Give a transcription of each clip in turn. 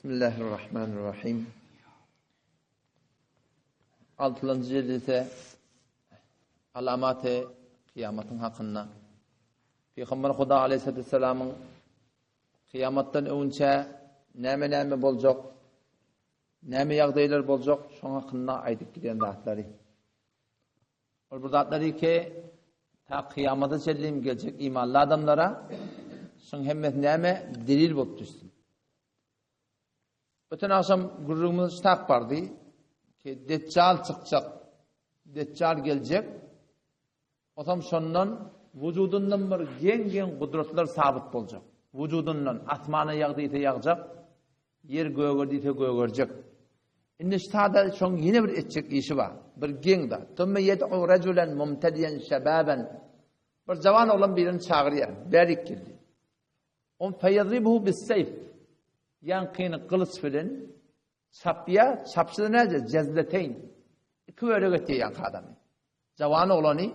Bismillahirrahmanirrahim. Altylanjy jelse alamaty kyýamatyň hakynda. Pygamber Huda aleyhisselamyň kyýamatdan öňünçä näme-näme boljak, näme ýagdaýlar boljak, şoň hakynda aýdyp giden zatlary. Ol bir zatlary ki, ta kyýamata çenli geljek imanly adamlara şuň hemmesi näme delil bolup düşsün. Öten agşam gürrüňimiz ştak bardy ki Deccal çykjak, Deccal geljek. Osam şondan wujudyndan bir geň-geň gudratlar sabyt boljak. Wujudyndan asmana ýag diýse ýagjak, Ýer göger diýse gögerjek. Indi ştada şoň ýene bir etjek işi bar. Bir geň zat. Tumme yed'u rajulan mumtadiyan şababan. Bir jawan oglan birini çagyrýar. Bärik geldi. On feyadribuhu bis-seyf. Ýaňkyny gylyç bilen çapýar. Çapşyda näce? Jezleteyn. Iki bölek etýär ýaňky adamy. Jawan oglany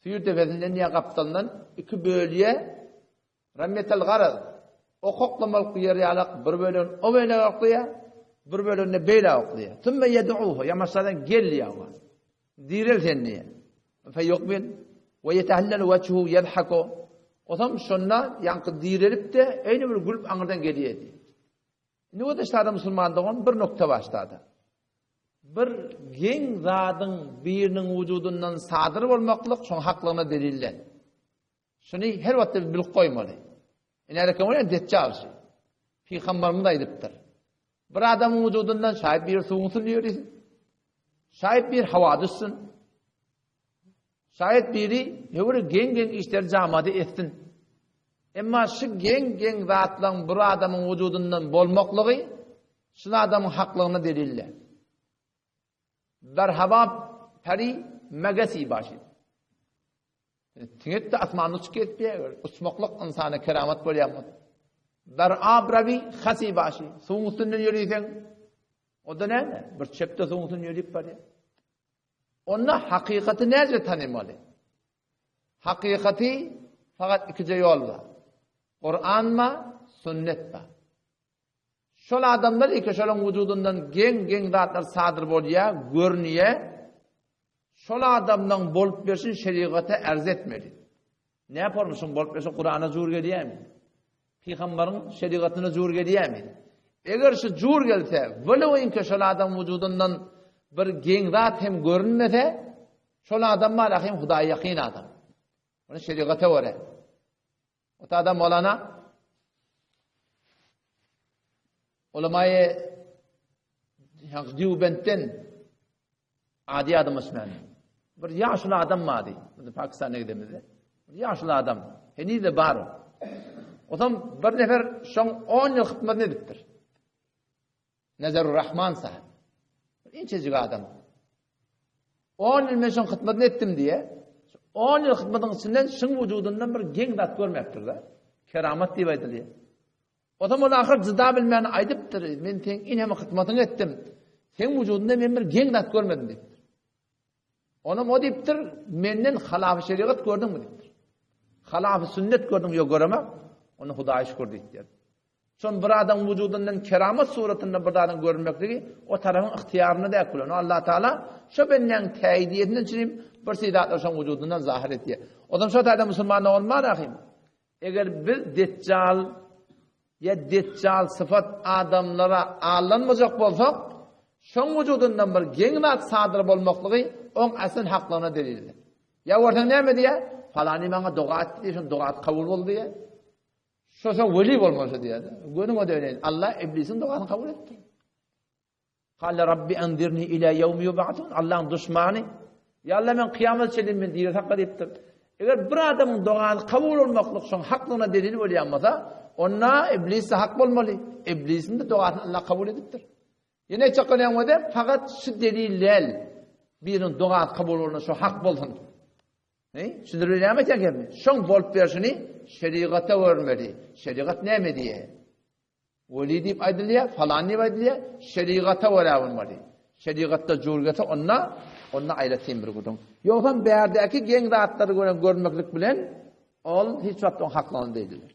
süýr depesinden ýa gapdalyndan iki bölýär. Rammetel garaz, ok oklamalyk ýer ýalak bir bölegini o beýläk oklaýar, bir bölegini beýläk oklaýar. Sümme ýed'uhu, ýamaşlardan gel diýýär oňa. Direl sen diýýär. Fe ýukbil we ýetehellelu wejhuhu ýedhaku. Otam şonda ýaňky direlip-de, eýni bir gülüp aňyrdan gelýär diýýär. Indi o da ştada musulman dogan bir nokta bar ştada. Bir geň zadyň biriniň wujudyndan sadyr bolmaklyk şoň haklygyna delil däl. Şuny her wagtda bilip goýmaly. Inäreke bolýan Deçjal şu. Pygamberimiz aýdypdyr. Bir adamyň wujudyndan şaýat bir suwuň üstünde ýörisin. Şaýat bir hawa düşsün. Şaýat biri höwri geň-geň işleri jamady etsin. Emma şu geň-geň zatlaryň bir adamyň wujudyndan bolmaklygy şu adamyň haklygyna delildir. Berhaba peri megesi başy. Siňek-de asmanda uçup gezip ýör. Uçmaklyk ynsana keramat bolýarmy? Ber abrawi hasi başy. Suwuň üstünden ýöriseň, o-da näme? Bir çepde suwuň üstünden ýörip barýar. Onda hakykaty näce tanymaly? Hakykaty fakat ikije ýol bar. Kur'an ba, sünnet ba. Şol adamlar eke şolaň wujudyndan geň-geň zatlar sadyr bolýar, görünýär. Şol adamlaň bolup berşini şerigata ärz etmeli. Näpormy şuň bolup berşi Kurana jur gelýärmi? Pygambaryň şerigatyna jur gelýärmi? Eger şu jur gelse, welew inke şol adam wujudyndan bir geň zat hem görünmese, şol adam bar ahim Hudaýa ýakyn adam. Ony şerigata görä. Otada Molana ulamaýy Dýubentden ady ýadyma düşmän. Bir ýaşuly adam bardy. Biz Pakistana gidemizde. Bir ýaşuly adam. Heniz-de bar o. Otam bir nefer şoň 10 ýyl hyzmatyny edipdir. Nazarur Rahman sahib. Bir inçejik adam. 10 ýyl men şoň hyzmatyny etdim diýe. 10 ýyl hyzmatyň içinden şuň wujudyndan bir geň zat görmepdir-de. Keramat diýip aýdylýar. O zaman ahyr jyda bilmän aýdypdyr, men seň ineme hyzmatyňy etdim. Seň wujudynda men bir geň zat görmedim diýipdir. Onam o diýipdir, menden halafy şerigat gördüňmi diýipdir. Halafy sünnet gördüň ýok göremek, ony Hudaýa şükür diýipdir. Şon bir adam wujudyndan keramat suratynda bir zadyň görünmekligi o tarapyň ygtyýarynda däl kulan. Allah Taala şo bendäň täýidiýetinden çürim bir zatlar şoň wujudyndan zahir etýär. O zaman şo taýda musulman bolman ahim. Eger biz Deçjal ýa Deçjal syfat adamlara aldanmajak bolsak, şoň wujudyndan bir geň zat sadyr bolmaklygy oň aslyn haklygyna delildir. Ýa görseň näme diýýär? Palany maňa doga etdi diýýär, şoň dogasy kabul boldy diýýär. Şo şo weli bolmaly diýýär. Göniňe döneýin. Allah iblisiň dogasyny kabul etdi. Kale Rabbi enzirni ila ýewmi ýub'atun. Allahyň duşmany. Ýa Allah men kyýamata çenli men diri sakla diýipdir. Eger bir adamyň dogasy kabul bolmaklyk şoň haklygyna delil bolýan bolsa, onda iblis de hak bolmaly. Iblisiň de dogasyny Allah kabul edipdir. Ýene aýtjak bolýan bolsa, fakat şu delil däl. Biriniň dogasy kabul bolanda şo hak bolsun. Ne? Düşündirip näme aýtýan gelmi? Şoň bolup berşini şerigata görmeli. Şerigat näme diýýär? Weli diýip aýdylýar, falan diýip aýdylýar, şerigata görä bolmaly. Şerigatda jur gelse onda, onda aýratyn bir gürrüň. Ýogsam bärdäki geň zatlary gören görmeklik bilen ol hiç wagt oň haklygyny diýdiler.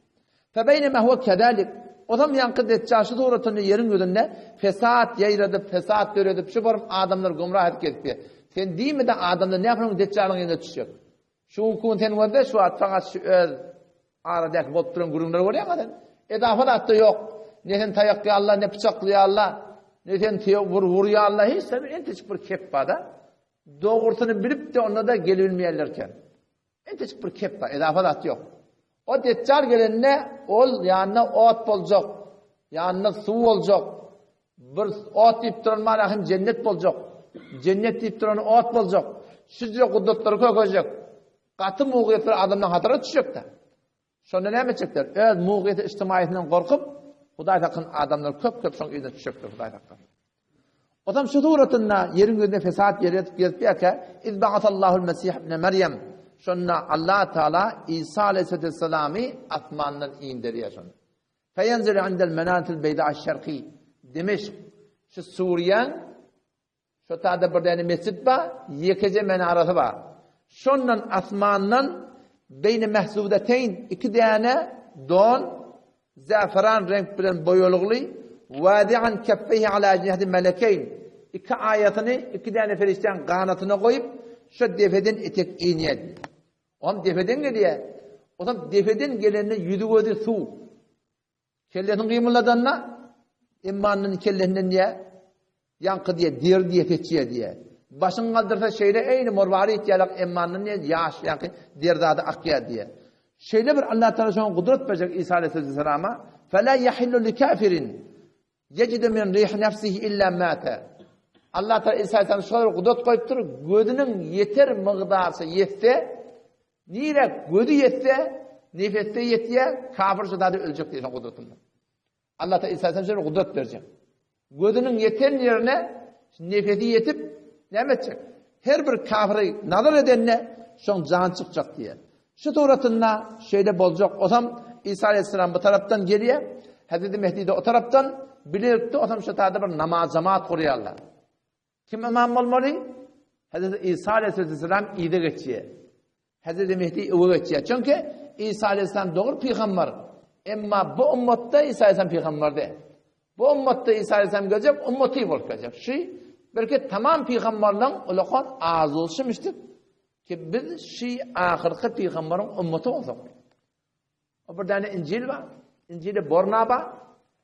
Febeýnema huwe kezalik. Ozam ýaňky Deçjal şu suratynda ýeriň ýüzünde fesat ýaýradyp, fesat döredip, şu baryp adamlary gümrah edip gezip ýör. Sen diýme-de adamlar näme üçin Deçjalyň ýerine düşjek? Şu günki gün sen gözle şu wagt saňa şu öz aradaky bolup duran gürrüňleri görýäňä sen. Edafa zatda ýok. Ne sen taýaklaýarlar, ne pyçaklaýarlar, ne sen vur vurýarlar, hiç zat entejik bir kep bar-da. Dogrusyny bilip-de onda-da gelibilmeýärler eken. Entejik bir kep bar, edafa zat ýok. O Deçjal gelende ol ýanynda ot boljak, ýanynda suw boljak. Bir ot diýip duran mana hem jennet boljak. Jennet diýip duran ot boljak. Şüjre gudratlary kökejek. Gaty mugyýetler adamdan hatara düşjekde. Şonda näme etjekler? Öz mugyýeti ijtimaýytyndan gorkup, Hudaý saklasyn adamlar köp-köp şoň yzyna düşjekler Hudaý saklasyn. Otam şu suratynda ýeriň ýüzünde fesat ýeri gezip ýörkä, iz ba'atallahul Mesih ibn Meryem. Şonda Allah Taala Isa aleyhissalamy asmandan inderýär şonda. Feýenzilu indel menatil beýda şerki Dimeşk. Şu Suriýaň Şo taýda bir däne mesjit bar, ýekeje menarasy bar. Şondan asmandan beýne mehzudeteýn iki däne don zäferan reňk bilen boýalygly wadi'an keffeýhi ala ejnihati melekeýn iki aýasyny iki däne perişdäň ganatyna goýup şo depeden etek inýär diýýär. Oňam depeden gelýär. Oňam depeden gelende ýüzi-gözi suw. Kellesini gymyldadanda, emmanyny kellesinden diýä, ýaňky diýä, deri diýä seçýä diýä. Başyny galdyrsa şeýle eýni morwarit ýalak emmandan diýä, ýaş ýaňky deri zady akýa diýä. Şeýle bir Allah Taala şoňa gudrat berjek Isa aleyhissalama, "Fela yahillu likafirin yecidu min rih nefsihi illa mata." Allah Taala Isa aleyhissalama şolar gudrat goýupdyr, gözüniň ýeter mygdarsy ýetse, Nirä gözi ýetse, nefesde ýetýär, kafir şu zady öljek diýen gudratyndan. Allah Taala İsa şeýle gudrat berjek. Gözüniň ýeten ýerine nefesi ýetip näme etjek? Her bir kafiri nazar edende şoň jan çykjak diýär. Şu suratynda şeýle boljak osam İsa aleyhisselam bu tarapdan gelýär, Hazreti Mehdi de o tarapdan bilelikde osam şu taýda bir namaz jemaat gurýarlar. Kim ymam bolmaly? Hezreti Isa aleyhisselam yza geçýär. Hezreti Mehdi öňe geçýär. Çünki Isa aleyhisselam dogry pygamber. Emma bu ummatda Isa aleyhisselam pygamber däl. Bu ummatda Isa aleyhisselam geljek, ummaty bolup geljek. Şu belki tamam pygamberleň ulakan arzuwsymyşdyk ki biz şu ahyrky pygamberiň ummaty bolsak. O bir däne Injil bar. Injili Bornaba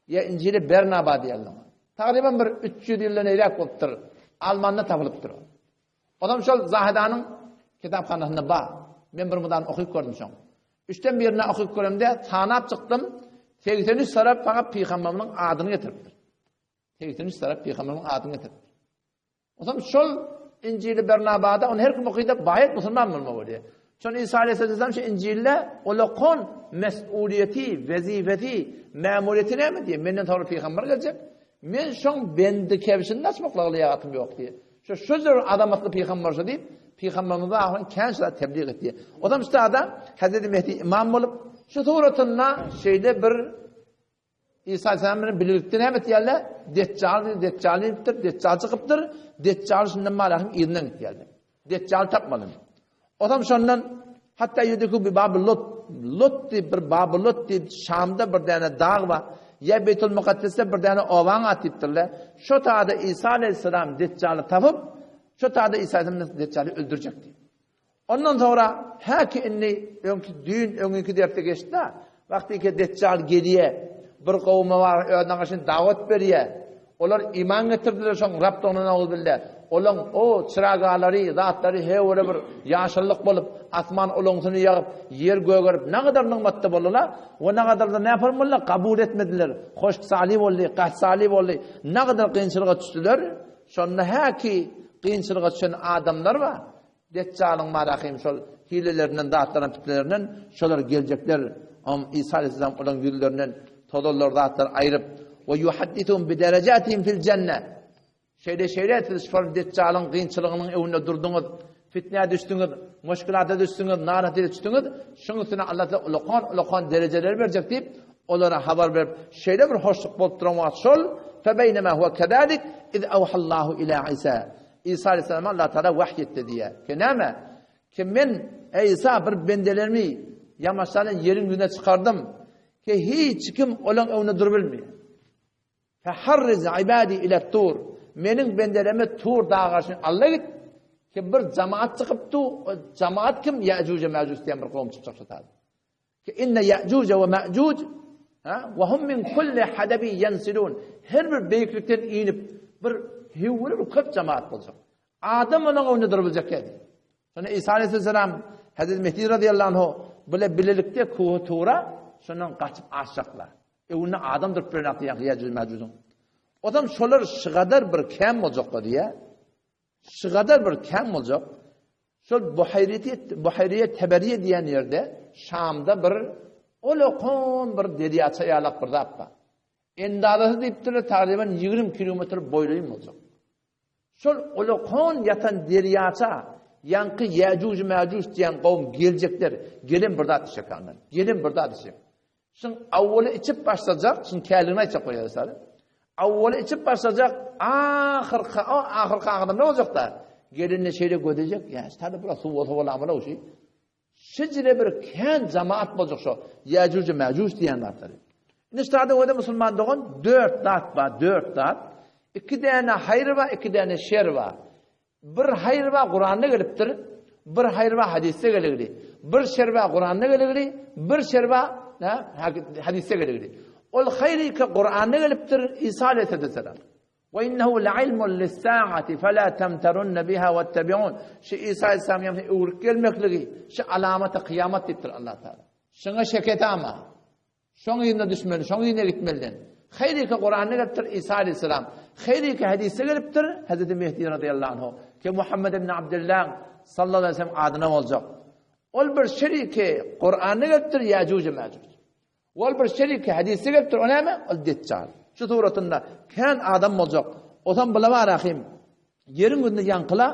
ýa Injili Bernaba diýerler. Tagryban bir 300 ýyldan eýräk bolupdyr. Almanda tapylypdyr. Onam şol Zahidanyň kitaphanasynda bar. Men bir mudam okyp gördüm şoň. Üçden birini okyp göremde sanap çykdym. 83 sarap fakat pygamberimiziň adyny getiripdir. 83 sarap pygamberimiziň adyny getiripdir. Onsoň şol Injili Bernabada ony her kim okyda baýat musulman bolmaly bolýar. Şol İsa aleyhisselam şu Injilde ulakon mes'uliýeti, wezifesi, mämuriýeti näme diýýär? Menden soňra pygamber geljek. Men şoň bendi kebşini açmaklyga laýakatym ýok diýýär. Şu şu jür azamatly pygamber şu diýip, pygamberimize ahyryn kän zat tebliğ etdi. Onsoň şu da Hazreti Mehdi imam bolup, şu suratynda şeýle bir Isa aleyhisselam bilen birlikde näme etýärler? Deçjal, Deçjal diýipdir, Deçjal çykypdyr. Deçjal şundan malahym yzyndan gitýärler. Deçjal tapmaly. Otam şondan hatda ýüdüki bi Babyl Lut, Lut diýip bir Babyl Lut diýip Şamda bir däne dag bar. Ýa Beýtul Mukaddesde bir däne obaň at diýipdirler. Şo tada Isa aleyhisselam Deçjaly tapyp, şo tada Isa aleyhisselam Deçjaly öldürjek diýip. Ondan soňra häki indi öňki düýn öňňinki dersde geçdi-de, wagtyky Deçjal gelýär, bir gowuma bar özüne garşy dawat berýär. Olar iman getirdiler şoň Rabdygyna nauzubilla. Olaň o çyragalary, zatlary heýwere bir ýaşyllyk bolup, asman olaňsyny ýagyp, ýer gögerip nagadar nygmatda boldular we nagadar-da näpar boldular, kabul etmediler. Hoşsali boldy, gahtsali boldy. Nagadar kynçylyga düşdüler. Şonda häki kynçylyga düşen adamlar bar. Deçjalyň marahym şol hilelerinden, zatlaryndan, pitnelerinden şolar geljekler. Om Isa aleyhisselam olaryň ýüzlerinden tozanlar zatlar aýryp, we yuhaddithum bi derejatihim fil jenne. Şeýle şeýle siz şol Deçjalyň kynçylygynyň öňünde durduňyz, fitnä düşdüňiz, muşkilata düşdüňiz, narahatyga düşdüňiz. Şuň üstüne Allah size ulakan ulakan derejeleri berjek diýip, olara habar berip, şeýle bir hoşluk bolup duran wagt şol, febeýnema huwe kezalik iz awhallahu ila Isa. Isa aleyhissalama Allah Teala wahy etdi diýýär. Ki näme? Ki men ey Isa bir bendelerimi ýamaşlaryny ýeriň ýüzüne çykardym. Ki hiç kim olaň öňünde durup bilmeýär. Feharriz ibadi ila tur. Meniň bendelerimi Tur dagy garşy alla git. Ki bir jamaat çykypdy, o jamaat kim? Ýajuj we Majuj diýen bir kowum çykjak şu taýda. Ki inne Ýajuj we Majuj ha we hum min kulli hadabi yansilun. Her bir beýiklikden inip bir hüwri bir köp jamaat boljak. Adam onuň öňünde durup biljek däl. Şonda Isa aleyhisselam Hazreti Mehdi radıyallahu anhu bile bilelikde Kuha Tura şondan gaçyp aşjaklar. Öňünde adam durup bilenok diýen Ýajuj Majujuň. Odam şolar şygadar bir käm boljaklar diýä. Şygadar bir käm boljak. Şol Buhayreti Buhayriyye Teberiye diýen ýerde Şamda bir ulakon bir derýaça ýalak bir zat bar. Endazasy diýipdirler tagryban 20 kilometr boýlaýyn boljak. Şol ulakon ýatan derýaça ýaňky Ýäjuj-Mäjuj diýen gowum geljekler, gelen bir zat içjek andan. Gelen bir zat içjek. Şuň awwaly içip başlajak, şuň käligini aýtjak bolýar sary. Awwaly içip başlajak, ahyrky, o ahyrky adam ne boljak-da? Gelende şeýle gözejek, ýa, ştaly biraz suw bolsa bolamyla şu. Şijire bir kän jamaat boljak şo. Ýäjuj, Mäjuj diýen zatlary. Indi ştada öde musulman dogan dört zat bar, dört zat. Iki däne haýyr bar, iki däne şer bar. Bir haýyr bar Kuranda gelipdir, bir haýyr bar hadysda geligli. Bir şer bar Kuranda geligli, bir şer bar hadysda geligli. Ol haýyr ki Kuranda gelipdir Isa aleyhisselam. Ve innehu le'ilmun lis-sa'ati fela temterunne biha vettebi'un. Şu Isa aleyhisselam ýa öwrüp gelmekligi, şu alamaty kyýamat diýipdir Allah Taala. Şuňa şek ama. Şoň yzyna düşmeli, şoň yzyna gitmeliden. Haýryka Kuranda gelipdir Isa aleyhisselam. Haýryka hadysda gelipdir Hazreti Mehdi radıyallahu anhu. Ki Muhammed ibn Abdullah sallallahu aleyhi ve sellem adyna boljak. Ol bir şeriki Kuranda gelipdir Ýajuj Majuj. Ol bir şeriki hadysda gelipdir. O näme? Ol Deccal. Şu suratynda kän adam boljak. Osam bula bar ahim. Ýeriň ýüzünde ýaňkyla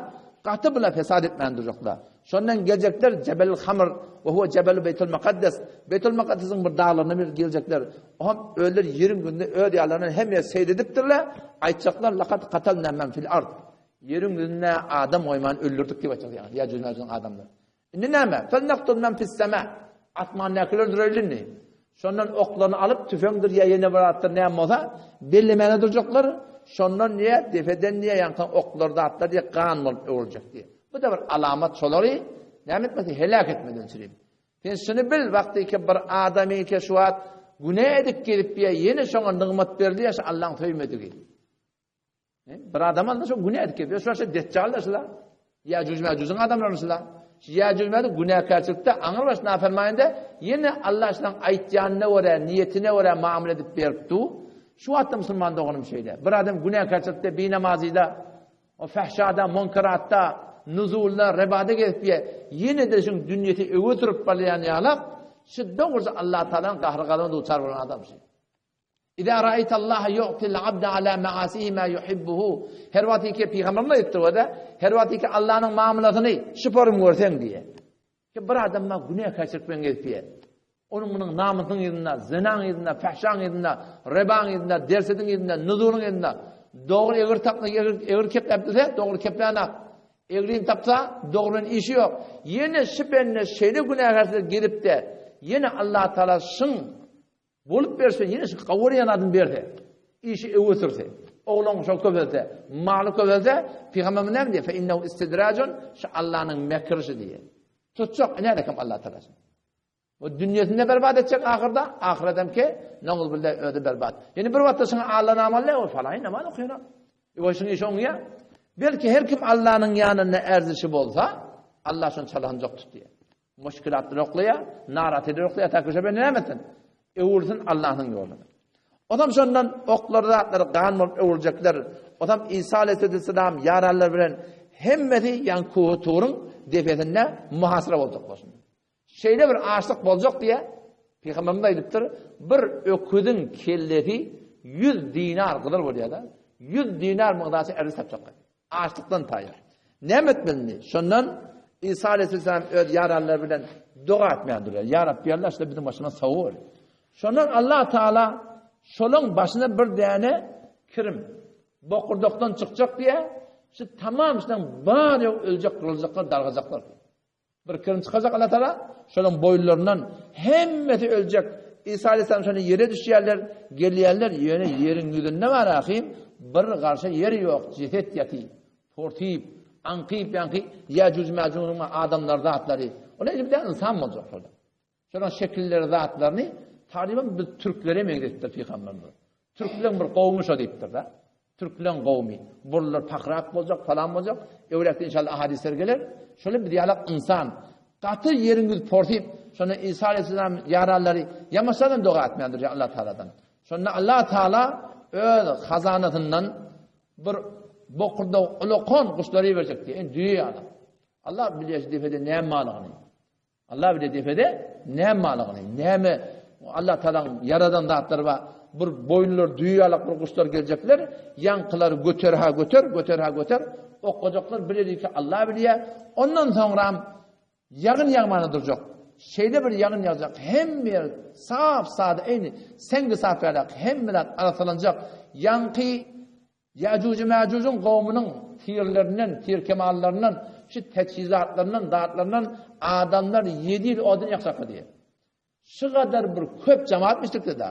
gaty bula fesat etmän durjaklar. Şondan geljekler Jebel Hamr we huwa Jebel Beýtul Mukaddes. Beýtul Mukaddesiň bir daglaryna bir geljekler. Ohm özleri ýeriň ýüzünde öz ýarlaryny hem ýer seýr edipdirler. Aýtjaklar laqad qatalna men fil ard. Ýeriň ýüzünde adam goýman öldürdik diýip aýtjak ýaňy. Ýajuj-Majujuň adamlary. Indi näme? Felnaktul men fis-sema. Asmandakylar öldüreli indi. Şondan oklaryny alyp, tüfeňdir ýa ýene bir zatdyr näme bolsa, bellemäne durjaklar. Şondan diýe, depeden diýe, ýaňky oklar zatlar diýe gan bolup öwrüljek diýe. Bu da bir alamat şolary näme etmesi, heläk etmeden çürim. Sen şuny bil, wagty ki bir adamy ki şu wagt günä edip gelip diýe, ýene şoňa nygmat berilýär, şu Allaň söýmedigi. Bir adam alda şo günä edip gelip, şo şo deccal da şula. Ýajuj Majujuň adamlary şula. Şu Ýajuj Majuj günäkärçilikde aňyr baş nafermanynda ýene Allah şulaň aýtýanyna görä, niýetine görä muamele edip berip du. Şu wagtda musulman doganym şeýle. Bir adam günäkärçilikde, binamazyda, o fahşada, munkeratda, nuzulda, rebada gezip ýe, ýene de şuň dünýesi öwe turup barýan ýalak, şu dogrusu Allah Taalanyň gahry-gazabyna duçar bolan adam şu. Iza ra'aytallaha yu'til abda ala ma'asihi ma yuhibbuhu. Her wagt ki pygamberimiz aýtdy o-da, her wagt ki Allanyň mamlasyny şyparym görseň diýe. Ki bir adam ma günäkärçilik bilen gezip ýer. Onuň munuň namysynyň yzynda, zinaň yzynda, fahşaň yzynda, rebaň yzynda, dersediň yzynda, nuzuryň yzynda dogry egri tapsa, egri, egri kepläp bilse, dogry keplänak. Egrini tapsa, dogrynyň işi ýok. Ýene şu bende şeýle günäkärçilik gelip-de, ýene Allah Taala şyň Bolup berse, ýene şu gowurýan adyny berse, işi öňe sürse, oglan şol köpelse, maly köpelse, pygamberimiz näme diýýär? Fe innehu istidrajun, şu Allanyň mekirşi diýýär. Tutjak, ine Allah Taala. Bu dünýesini berbat etjek ahyrda, ahyretem ki, naguz billah özi berbat. Ýene bir wagtda şuňa Allah namaz o falaý namaz okaýar. Ýa şuň işi oňýar. Belki her kim Allanyň ýanynda erzişi bolsa, Allah şony çalanjak tutýar. Muşkilatlary oklaýar, narahatlyklary oklaýar, ta köşe näme etsin? Öwürsin Allah'yň ýoluna. Odam şondan oklar zatlar gan bolup öwürjekler. Odam İsa aleyhisselam ýaranlar bilen hemmesi ýan Kuturyň depesinde muhasara boljak bolsun. Şeýle bir açlyk boljak diýe Pygamberimiz aýdypdyr, bir öküziň kellesi 100 dinar gyzyl bolýar-da. 100 dinar mygdaçy erdi tapjak. Açlykdan taýar. Näme etmeli indi? Şondan Isa aleyhisselam öz ýaranlary bilen doga etmän durýar. Ýa Rabbi Allah, şular biziň başymyza sowur. Şondan Allah Taala şolaň başyna bir däne kirim bokurdakdan çykjak diýä, şu tamam şulaň bar ýok öljek, gyryljaklar, dargajaklar. Bir kirim çykacak Allah Taala, şolaň boýunlaryndan hemmesi öljek. Isa aleyhisselam şonda ýere düşýärler, gelýärler, ýöne ýeriň ýüzünde bar ahym, bir garşa ýer ýok, jeset ýatyr. Portyp, aňkyp ýaňky Ýäjuj-Mäjujuň adamlar zatlary. Olar indi bir ynsan boljak şolar. Şolaryň şekilleri zatlaryny taryban biz türklere meňzetipdir pygamberimiz. Türkleň bir gowmy şo diýipdir-de. Türkleň gowmy. Burunlar pakrak boljak, falan boljak. Öwräkde inşallah ahadisler geler. Şolar biz ýalak ynsan. Gaty ýeriň ýüzi porsyp, şonda Isa aleyhisselam ýaranlary ýamaşadan doga etmändir Allah Taaladan. Şonda Allah Taala öz hazanasyndan bir bokurdak ulakan guşlary iberjek diýýär. Indi düýe ýaly. Allah bilýär şu depede näme barlygyny. Allah bilýär depede näme barlygyny, näme Allah Taalanyň ýaradan zatlary bar. Bir boýunlar düýe ýalak bir guşlar geljekler, ýaňkylary göter ha göter, göter ha göter, okgajaklar bileriki Allah bilýär. Ondan soňram ýagyn ýagmana durjak. Şeýle bir ýagyn ýagjak, hemme ýer sap sada eýni seňgi sap ýalak, hemme zat arassalanjak. Ýaňky Ýajuj-Mäjujuň kowumynyň tirlerinden, tir-kemallaryndan, şu täçhizatlaryndan, zatlaryndan adamlar ýedi ýyl odun ýakjaklar diýýär. Şu gadar bir köp jemaat müşrikde-de.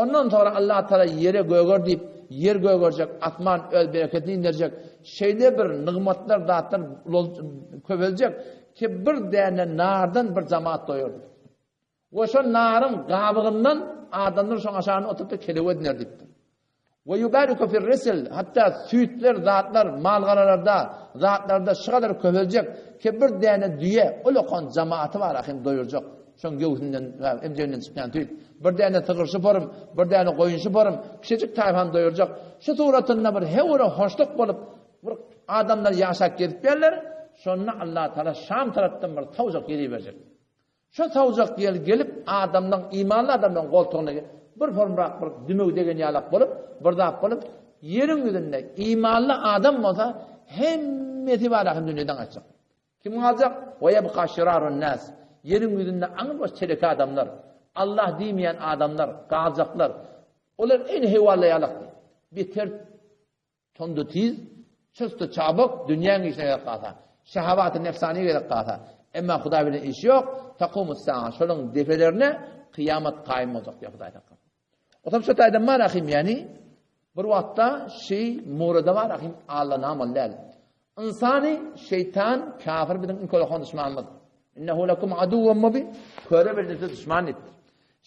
Ondan soňra Allah Taala ýere göger diýip, ýer gögerjek, asman öz bereketini inderjek, şeýle bir nygmatlar, zatlar köpeljek ki, bir däne nardan bir jemaat doýar diýip. We şo naryň gabygyndan adamlar şoň aşagynda oturyp-da kelew ediner diýipdir. We yubariku fir risil, hatda süýtler, zatlar, mal-garalarda, zatlarda şu gadar köpeljek ki bir däne düýe ulakan jamaty bar ahim doýurjak. Şoň göwsünden, emjeginden çykýan süýt. Bir däne sygyr şuparym, bir däne goýun şuparym, kiçijik taýpany doýurjak. Şu suratynda bir höwre hoşluk bolup, bir adamlar ýaşap gezip ýörler. Şonda Allatagala Şam tarapdan bir sowjak ýel iberjek. Şo sowjak ýel gelip adamlaň, imanly adamlaň goltugyna bir formrak bir dümew degen ýalak bolup, bir zat bolup, ýeriň ýüzünde imanly adam bolsa hemmesi bar ahim dünýeden gaçjak. Kim galjak? Ve yebqa şirarun nas. Ýeriň ýüzünde aňy boş çeleki adamlar, Allah diýmeýän adamlar galjaklar. Olar en hewalla ýalak. Beter Tonda tiz, çyzdy çabuk, dünýäň işine gerek galsa, şahawaty nefsaniýe gerek galsa, emma Hudaý bilen işi ýok, takumus sa'a, şolaryň depelerine kyýamat kaýym boljak diýýär Hudaý saklasyn. Otam şo taýdan bar ahim, ýani bir wagtda şi murada bar ahim Alla namal däl. Ynsany şeýtan, kafir biziň iň kölehan duşmanymyz. Innehu lekum aduwwun mubin, köre bildirse duşman diýipdir.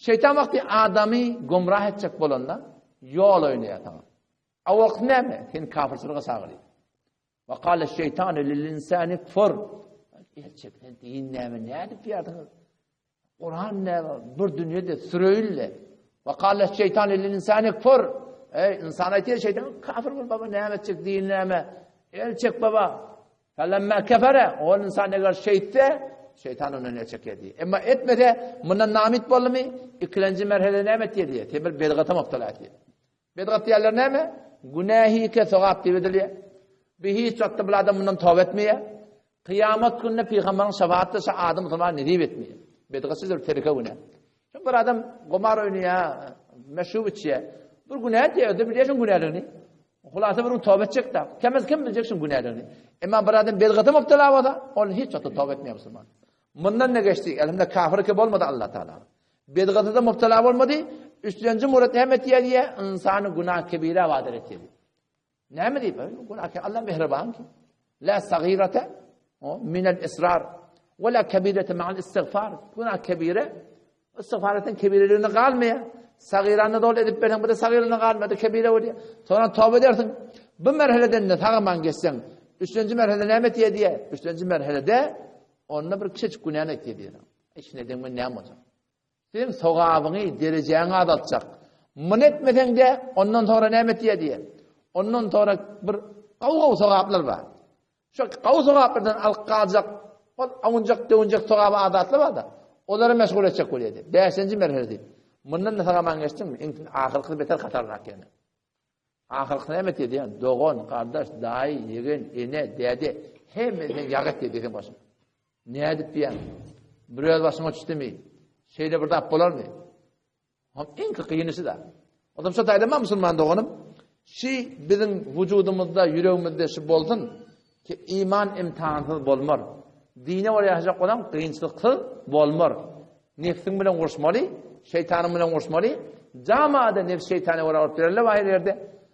Şeýtan wagty adamy gumrah etjek bolanda ýol oýnaýar saňa. A wagt näme? Seni kafirçilige çagyrýar. Wa qala şeytanu lil insani kfur. Erçek sen din näme nädip ýardyňyz? Kur'an näme? Bir dünýede süreýille. Wa qala şeytanu lil insani kfur. Ey insan aýtýar şeytan kafir bol baba näme etjek din näme? El çek baba. Felemma kefere, ol insan eger şeýtse, şeýtan ondan el çekýär diýýär. Emma etmese, mundan namit boldumy? Ikilenji merhele näme etýär diýýär. Sen bir bedgata mubtala etýär. Bedgat diýýärler näme? Günähike sogap diýip edilýär. Bir hiç wagtda bir adam mundan toba etmeýär. Kyýamat gününde pygamberiň şefaatda şu adam musulman nesip etmeýär. Bedgat söz bir terike günä. Şu bir adam gomar oýnaýar, meşrub içýär. Bir günä etýär, özü bilýär şuň günäligini. Hulasa bir gün toba etjek da. Kemez kim biljek şuň günäligini. Emma bir adam bedgata mubtala bolsa, ol hiç wagtda toba etmeýär musulman. Mundan ne geçdi? Elhamdülillah kafir ki bolmady Allah Taala. Bedgata-da mubtala bolmady. Üçlenji murat näme etýär diýýär? Ynsany günah kebirä badar etýär. Näme diýip? Günah Allah mehriban ki. La sagirata min al-israr we la kebirete ma'al istighfar. Günah kebire istighfar etsen kebireligine galmaýar. Sagirany doly edip berseň, bu da sagirine galmady, kebire bolýar. Sonra toba edersiň. Bu merheleden de sagaman geçseň, üçlenji merhelede näme etýär diýýär? Üçlenji merhelede onda bir kiçijik günäni etýär diýýär. Işini edeň men näme boljak? Seň sogabyňy, derejäňi azaltjak. Muny etmeseň-de, ondan soňra näme etýär diýýär. Ondan soňra bir gowy-gowy sogaplar bar. Şo gowy sogaplardan alyp galjak, ol awunjak-döwünjek sogaby adatlar bar-da, olara meşgul etjek bolýar diýýär. Bäşinji merhelesi. Mundan-da sag-aman geçdiňmi, iň ahyrkysy beter hatarnak ýene. Ahyrky näme etýär diýýän, dogan, gardaş, daýy, ýegen, ene, däde, hemmesi seň ýag etýär diýseň başyň. Nädip diýýän? Bir öz başyňa düşdümi? Şeýle bir zat bolarmy? Hom iň kynysy da. Odam şo taýda musulman doganym, şi biziň wujudymyzda, ýüregimizde şi bolsun ki iman imtihansyz bolmar. Dine görä ýaşajak bolan kynçylyksyz bolmar. Nefsiň bilen uruşmaly. Şeýtanyň bilen uruşmaly. Jamada nefs şeýtana görä bolup bererler bar her ýerde.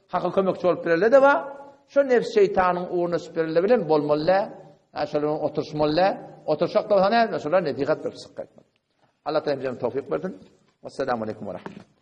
Haka kömekçi bolup bererler-de bar. Şo nefs şeýtanyň ugruna çykyp bererler bilen bolmaly däl. Şolar bilen oturyşmaly däl. Oturyşak da bolsa näme? Şolara nesihat berip çykyp gaýtmaly. Allah taala hemmämize towfyk bersin. Wassalamu aleýkum we rahmetullah.